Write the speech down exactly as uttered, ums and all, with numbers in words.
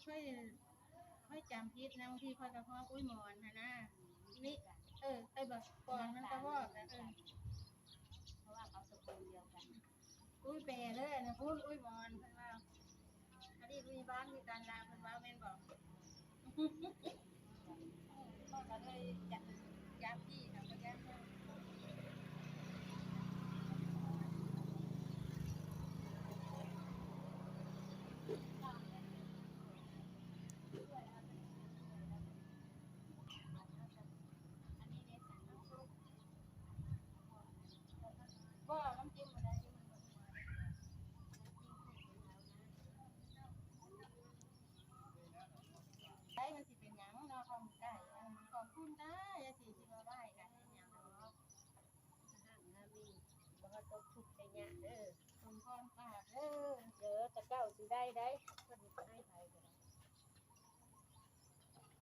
ค่อย ค่อยจำผิดนะ บางทีค่อยก็ฮ้องอุ้ยหมอนหั้นนะ นี่ เออ ค่อยบอกก่อนมันก็บอกนะ เออ เพราะว่าเขาตระกูลเดียวกัน อุ้ยแปรเลยนะ พูดอุ้ยหมอนเพิ่นว่า อันนี้มีบ้านมีการดาเพิ่นว่าแม่นบอก พ่อก็เลยอยากอยากพี่ค่ะก็อยากให้ อันนี้ในสันน้ำซุป ก็น้ำจิ้มอะไรที่มันหมดหัว ใช้มันสิเป็นหยังเนาะของไก่ ขอบคุณจ้า ยาสีที่มาไหว้กันเป็นหยังเนาะ อาหารนะมีบ่ตกทุกข์ได้ยากเด้อ สมพรปากเด้อ เดี๋ยวตะเก้าสิได้ได้เพิ่นให้ไผ